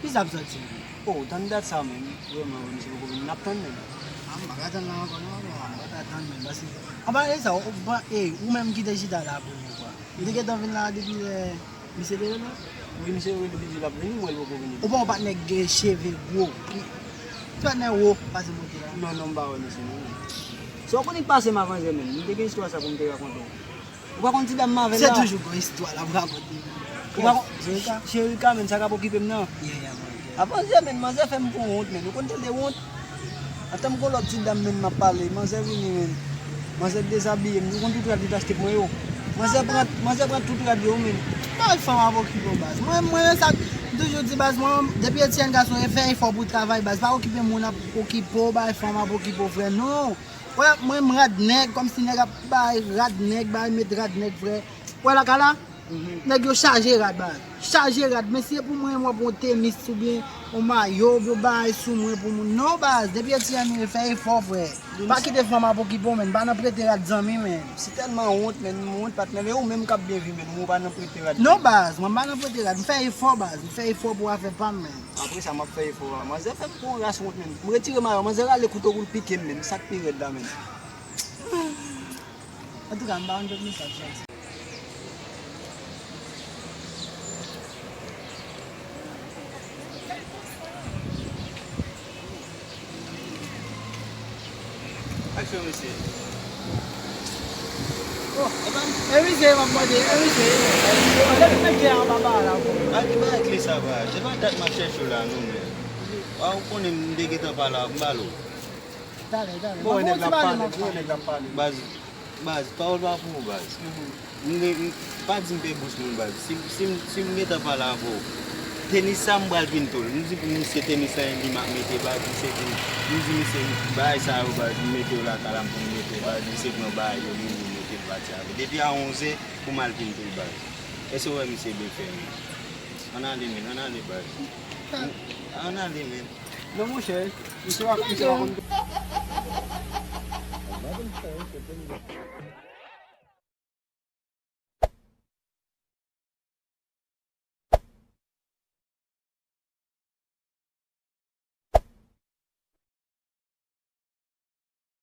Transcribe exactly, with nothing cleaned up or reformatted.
Kisa ap sòti? Oh, tann dat sa menm. Vrèman, wi, misye poko vini. N ap tann menm. Ah, m pa ka tann la ankò non, bro. M pa ka tann menm, paske anpale sa, ou, ou pa, ey, ou menm ki te chita la premye fwa. Ou te gentan vin la depi lè misye te rele? Wi, misye rele depi l ap vini, m wè l poko vini. Ou pa wè yon patnè k gen cheve gwo, ki, ki patnè wo pase monte la? Non, non, m pa wè misye non. Sa w konnen k pase m avan yè menm, m te gen istwa sa pou m te rakonte w. Ou pa konn ti dam m avè l la? Se toujou gon istwa l ap rakonte. Ou pa konn, Jerika, Jerika, menm sa k ap okipe m nan. Yeah, yeah, man. Avan yè menm, manzè fè m pran wont, menm. Ou konn tande wont? Antan m gon lòt ti dam menm m ap pale, manzè vini menm. Manzè dezabiye m, ou konn tout rad li t achte pou mwen yo. Manzè pran, manzè pran tout rad yo menm. Bay fanm ap okipe w baz. Mwen, mwen, sa, m toujou di baz, mwen, depi Etienne gason, e fè efò pou travay baz. Pa okipe moun ap okipe w, bay fanm ap okipe w, frè, non. Wè, mwen, m rad nèg, kòmsi nèg ap bay rad nèg, bay met rad nèg, frè. Wè lakay la? Nèg yo chaje rad, baz. Chaje rad. Men si se pou mwen, m wè pou yon tenis oubyen yon mayo, oubyen yon bagay sou mwen pou moun. Non, baz. Depi Etienne, fè efò, frè. Pa kite fanm ap okipe w, menn. Pa nan prete rad zanmi, menn. Se tèlman wont, menn. M wont, patnè. Men ou menm k ap byen viv, menn. Ou pa nan prete rad. Non, baz. Mwen pa nan prete rad. M fè efò, baz. M fè efò pou afè pa m, menn. Apre sa, m ap fè efò a. Manzè fè m pran yon ras wont, menn. M retire mayo a, manzè rale kouto pou l pike m, menn. Sa k pi rèd la, menn. Antouka, m pa konn tout mesaj sa. Aksyon, mesye. Oh, e pa m, e misye m ap mande, e misye. Depi mete a anba ba la, bro. A ki bagay kle sa, baz? Se pa dat m ap chèche w la, non, men. A, ou konnen m te gentan pale avè w, m pale w. Talè, talè. Bon, nèg la ap pale, bon, nèg la ap pale. Baz, baz, pawòl pa pou ou, baz. M, m, pa di m pe bous moun, baz. Si, si, si m gentan pale avè w, tenis sa m pral pinto l. M di pou misye tenis sa li m ap mete, baz, misye di, m di misye bagay sa yo, baz, m mete yo lakay la, m pou m mete, baz, misye pran bagay yo, li, li mete l pati avè. Depi a onzè pou m al pinto l, baz. Èske w wè misye byen fè, menn? Ann ale, menn, ann ale, baz. Ann ale, menn. Non, monchè, misye pa, misye pa konn.